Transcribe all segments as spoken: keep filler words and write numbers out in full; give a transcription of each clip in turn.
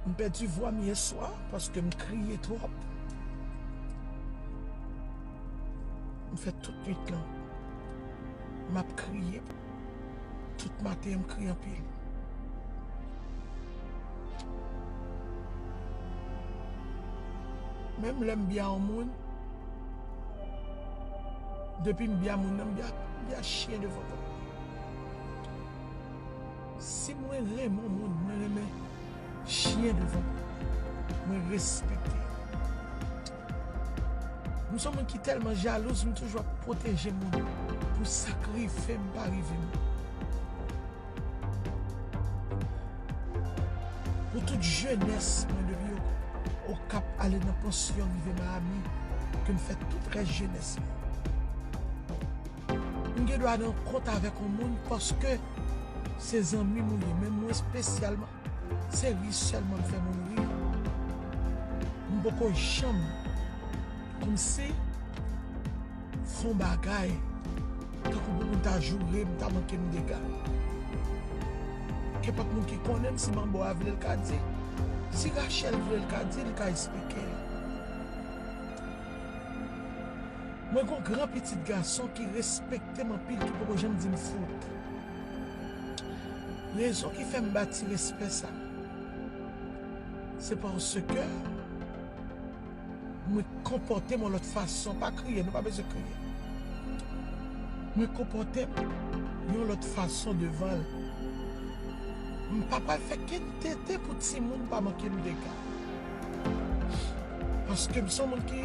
M pèdi vwa m yè swa paske m kriye twòp. M fè tout nwit lan. M ap kriye. Tout maten an, m kriye anpil. Menm lè m byen a yon moun, depi m byen a moun nan, m byen, m byen a chyen devan pòt mwen. Si mwen renmen yon moun, mwen renmen chyen devan pòt mwen. Mwen respekte. M se yon moun ki tèlman jalouz, m toujou ap pwoteje moun pou sa k rive m pa rive m. Pou tout jenès mwen depi Okap ale nan pansyon rive Miami, ke m fè tout rès jenès mwen. M gen dwa nan kont avèk yon moun paske se zanmi m ou ye, men mwen espesyalman, se ri sèlman m fè moun ri. M poko janm kòmsi fè yon bagay tankou pou moun ta joure m, ta manke m dega. Kenpòt moun ki konnen m, si Manbo a vle l ka di, si Rachel vle l ka di, li ka esplike l. Mwen gon gran pitit gason ki respekte m anpil, ki poko janm di m fout. Rezon ki fè m bati respè sa, se paske mwen konpòte m yon lòt fason. Pa kriye, nou pa bezwen kriye. Mwen konpòte m yon lòt fason devan l. M pa pral fè kenn tenten pou timoun pa manke m dega. Paske m se yon moun ki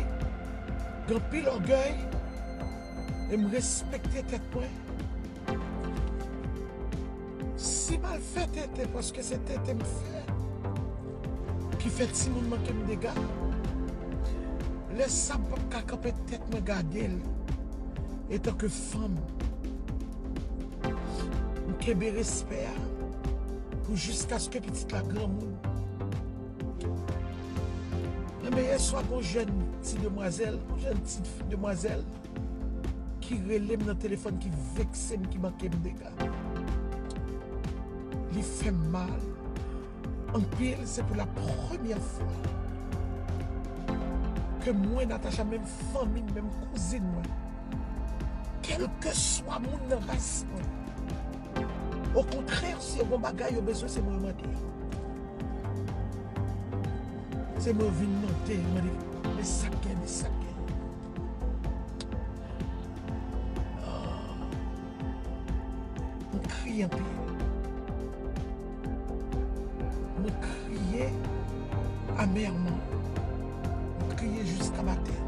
gen anpil ògèy e m respekte tèt mwen. Si m al fè tenten, paske se tenten m fè, ki fè timoun manke m dega, lè sa m p ap ka kanpe tèt mwen gade l, etanke fanm, m kenbe respè a pou jiskaske pitit la granmoun. Enben, yè swa, gon jèn ti demwazèl, gon jèn ti demwazèl ki rele m nan telefòn, ki vekse m, ki manke m dega. Li fè m mal anpil. Se pou la premyè fwa ke mwen, Natacha, menm fanmi m, menm kouzin mwen, kèlkeswa moun nan ras mwen, okontrè, si yo gon bagay yo bezwen, se mwen yo mande. Se mwen yo vin mande, mande, men sa k gen, men sa k gen. Ah. Mwen kriye anpil. Mwen kriye amèman. Mwen kriye jiska maten.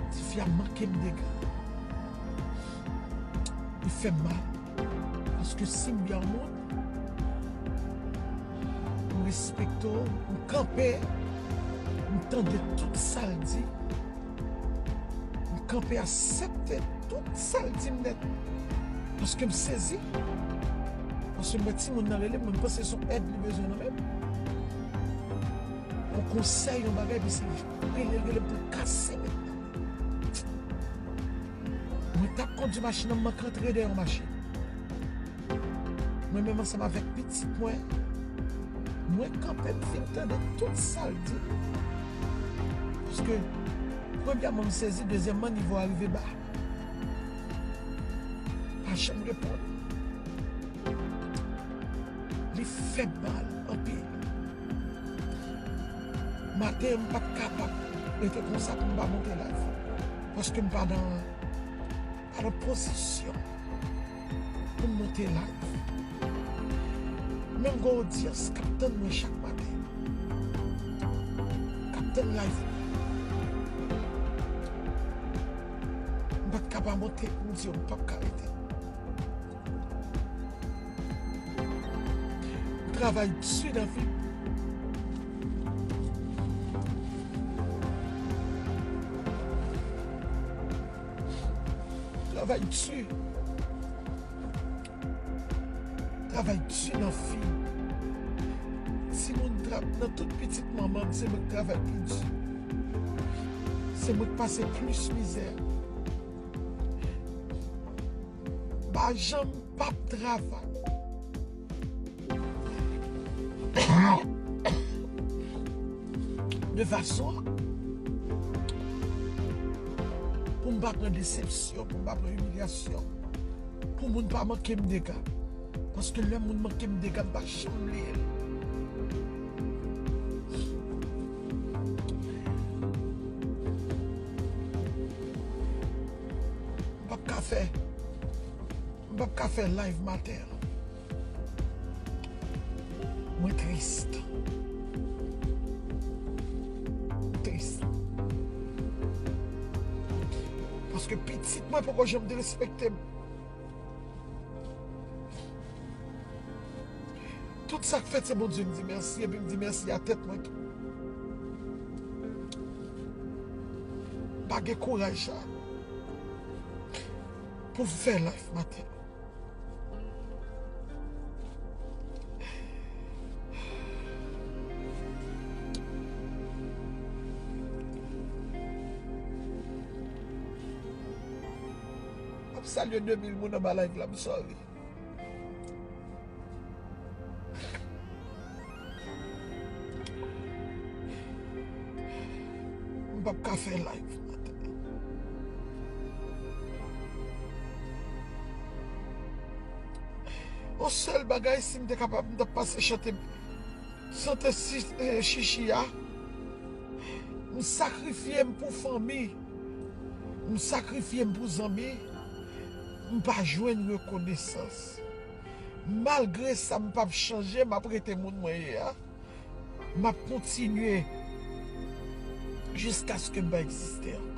Tifi a manke m dega. Li fè m mal. Paske si m byen yon moun, m respekte w, m kanpe, m tande tout sa l di. M kanpe aksepte tout sa l di m nèt. Paske m sezi. Paske m wè timoun nan rele m, mwen m panse se yon èd li bezwen nan men m. Yon konsèy, yon bagay, epi se rele l, rele m pou l kase nèt. Mwen t ap kondui machin nan, m manke antre dèyè yon machin. Mwen menm ansanm avèk pitit mwen, mwen kanpe, m fin tande tout sa l di. Paske, premyèman, m sezi, dezyèmman, nivo a rive ba. Pa janm reponn. Li fè m mal anpil. Maten an, m pa t kapab rete konsa pou m pa monte live. Paske m pa nan, pa nan pozisyon pou m monte live. Men m gen odyans k ap tann mwen chak maten, k ap tann live mwen. M pa t ka pa monte pou m di yo m p ap ka rete. M travay di nan vi m. Travay di. Travay di nan vi m. Timoun, tra-, nan tout pitit manman m, se mwen k travay pi di. Se mwen k pase plis mizè. Pa janm p ap travay. de fason pou m pa pran desepsyon, pou m pa pran imilyasyon, pou moun pa manke m dega. Paske lè moun manke m dega, m pa janm bliye l. M p ap ka fè, m p ap ka fè live maten an. Mwen tris. Tris. Paske pitit mwen poko janm derespekte m. Tout sa k fèt, se Bondye m di mèsi, epi m di mèsi a tèt mwen tou. M pa gen kouraj sa pou m fè live maten. M ap salye de mil moun anba live la, m sorry. M p ap ka fè live maten. Yon sèl bagay, si m te kapab, m t ap pase chante, chante si, eh, chichi a. M sakrifye m pou fanmi. M sakrifye m pou zanmi. M pa jwenn rekonesans. Malgre sa, m p ap chanje, m ap rete moun mwen ye a. M ap kontinye jiskaske m pa egziste ankò.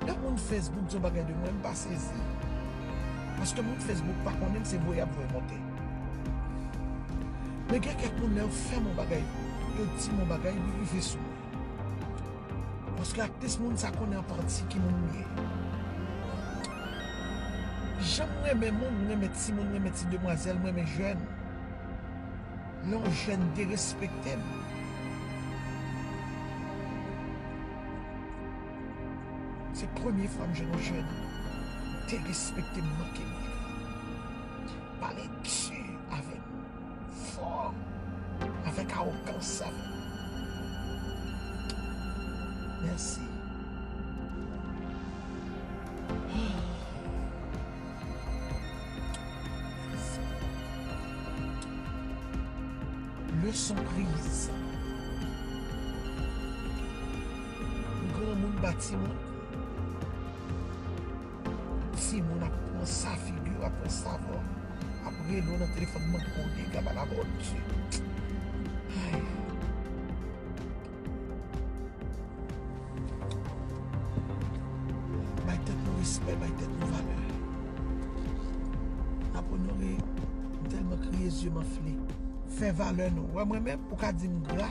Lè moun Facebook di yon bagay de mwen, m pa sezi. Paske moun Facebook pa konnen m se voye y ap voye monte. Men gen kèk moun, lè yo fè m yon bagay, yo di m yon bagay, li rive sou mwen. Paske atlis moun sa konnen an pati ki moun m ye. Jan m renmen moun, m renmen timoun, m renmen ti demwazèl, m renmen jèn. Lè yon jèn derespekte m, se premye fwa m jwenn yon jèn derespekte m, manke m dega, pale di avè m, fò, avèk awogans, avèk, mèsi. Leson priz. Granmoun ba timoun. Timoun ap pran sa figi w, ap pran sa vò, ap rele w nan telefòn, manke w dega, ba la Bondye. Ay. Bay tèt nou respè, bay tèt nou valè. N ap onore, m tèlman kriye, zye m anfle. Fè valè nou. Wè mwen menm, ou ka di m gra.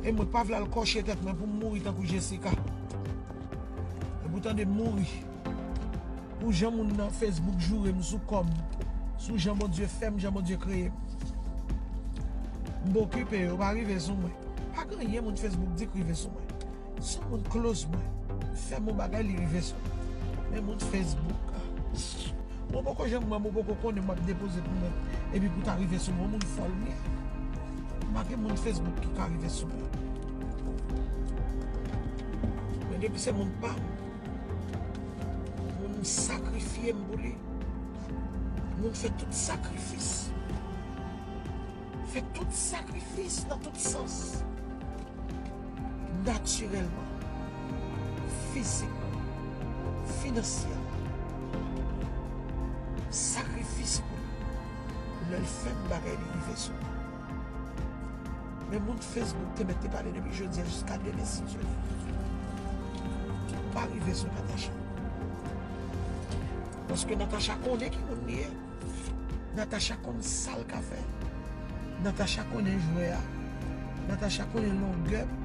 E mwen pa vle al kòche tèt mwen pou m mouri tankou Jessica. Epi w tande m mouri. Pou jan moun nan Facebook joure m sou kò m, sou jan Bondye fè m, jan Bondye kreye m. M pa okipe yo, pa rive sou mwen. Pa gen anyen moun Facebook di k rive sou mwen. Se yon moun close mwen. Fè m yon bagay, li rive sou mwen. Men moun Facebook, ah. Mwen poko janm wè m, mwen poko konnen m ap depoze pou mwen. Epi pou ta rive sou mwen, moun fòl m ye. M pa gen moun Facebook ki ka rive sou mwen. Men depi se moun pa m, moun sakrifye m pou li. Moun fè tout sakrifis. Fè tout sakrifis nan tout sans. Natirèlman, fizikman, finansyèman. Sakrifis pou li. Lè l fè m bagay, li rive sou mwen. Men moun Facebook te mèt te pale depi jodi a jiska demen, si Dye vle. Ou pa rive sou Natacha. Paske Natacha konnen ki moun li ye. Natacha konn sa l ka fè. Natacha konnen jwè a. Natacha konnen longè m.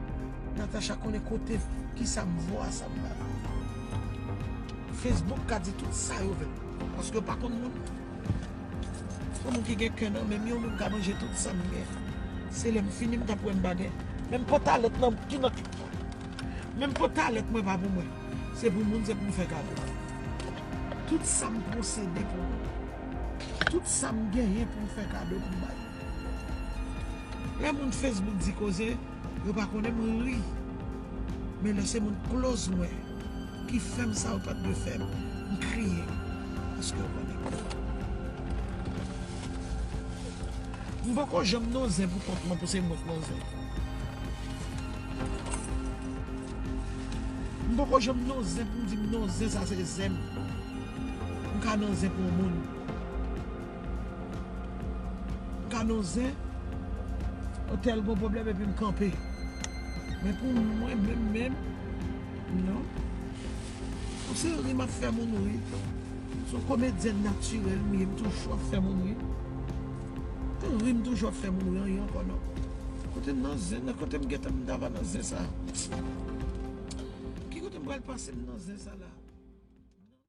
Natacha konnen kote, kisa m vo a sa m ba. Facebook ka di tout sa yo vle. Paske yo pa konn moun. Yon moun ki gen kè nan men m, yon moun ka manje tout sa m gen. Se lè m fini, m t ap wè m pa gen. Menm pantalèt nan ki nan, menm pantalèt mwen pa pou mwen. Se pou moun, se pou m fè kado. Tout sa m posede pou moun. Tout sa m genyen pou m fè kado pou m bay. Lè moun Facebook di koze, yo pa konnen m ri. Men lè se moun close mwen ki fè m sa yo pa t dwe fè m, m kriye. Paske yo konnen m. M poko janm non zen pou kont mwen pou se mwen k non zen. M poko janm non zen pou m di m non zen, sa se zen m. M ka non zen pou yon moun. M ka non zen, yon tèl gon pwoblèm epi m kanpe. Men pou mwen menm menm, non. Ou se ri m ap fè moun ri. Se yon komedyèn natirèl m ye, m toujou ap fè moun ri. Ri m toujou ap fè moun ri, anyen ankò non. Kote m nan zen, nan kote m gentan m ta va nan zen sa. Ki kote m pral pase m nan zen sa la?